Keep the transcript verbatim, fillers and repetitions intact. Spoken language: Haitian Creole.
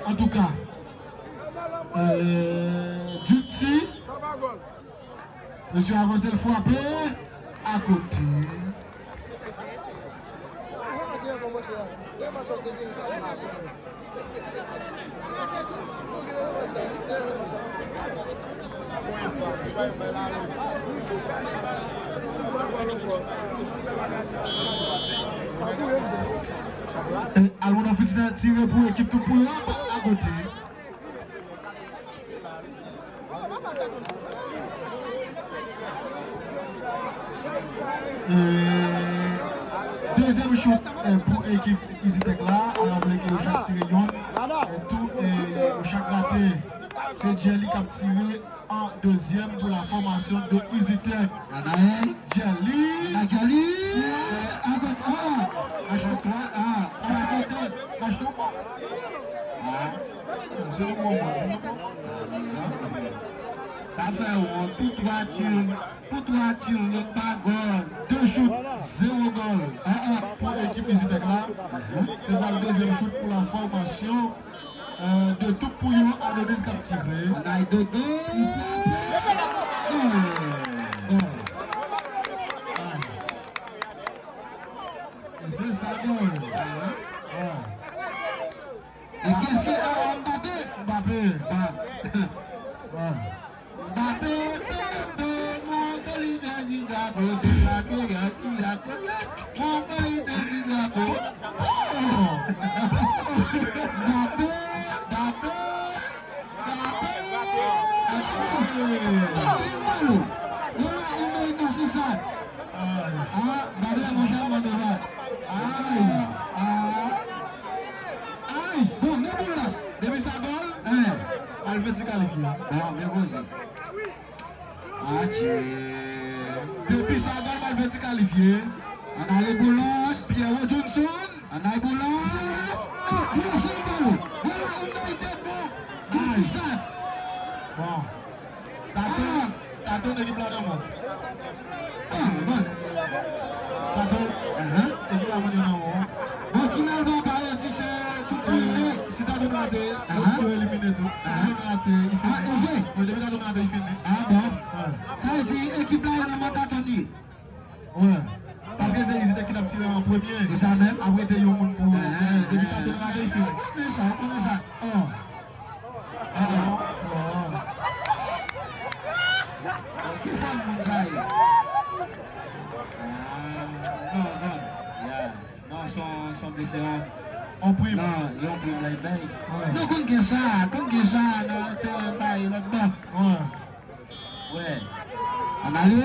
Antouka, euh, Jutsi, mesye avanse, l frape akote. E, Almono Fritz tire pou ekip Tout Pou Yo a, akote. E, dezyèm chout, e, pou ekip Izitèk la, a raple ke yo chak tire yonn, e, tou, e, yo chak rate. Se Jelly k ap tire an dezyèm pou la fòmasyon de Izitèk. Anae. Jelly. Anae Jelly. Akote, ah, ah. Akote, ah, akote. Mache tou bon. Ah. Se yon bon mò, se yon bon. Sa fè wont pou twa tir, pou twa tir, yo pa gòl. De chout, zewo gòl. Ah, ah. Pou ekip Izitèk la. Se pral dezyèm chout pou la fòmasyon, euh, de Tout Pou Yo, Adonis k ap tire. Anay Dodo. Gòl. Gòl. Ay. E se sa, gòl. Ah. E kiyès ki, ah, Mbappé? Mbappé. Ba. Ba. Mbappé, Mbappé, montre li vè di gato, se la ki, ki, ki, ki, montre li vè di gato. Mbappé, Mbappé, Mbappé. Ay. Ay. Ah, Mbappé, monchè, mande bat. Ay. Ah. Ay. Bon, men Boulos. Depi sa gòl, hein, Malfeti kalifye. Bon, men Roger. Adje. Depi sa gòl, Malfeti kalifye. Ann ale Boulos. Pierrot Johnson. Ann ale Boulos. Ah, Boulos, se nou balo. Boulos, ou merite bon. Ay. Bon. Tato, Tato, ekip la nan men w. Ah, bon. Tato, ekip la nan men w. Bon, finalman, ba yo di se Tout Pou Yo. Si Tato rate, yo elimine tou. Si Tato rate, li fini. Ah, e vre? Wi, depi Tato rate, li fini. Ah, bon. Sa vle di ekip la yo nan men Tato li ye. Wi. Paske se Izitèk ki t ap tire an premye. Se sa menm. Apre te yon moun pou, depi Tato rate, li fini. Ou konnen sa, ou konnen sa. Ah. Ah, ah. Ki fòm moun sa ye? Ah, non, non. Ya. Non, se yon, se yon blese, yon, yon prim. Non, yon prim la, bay. Wi. Nou konn gen sa, konn gen sa nan teren bay lòt bò. Wi. Wi. Ann ale.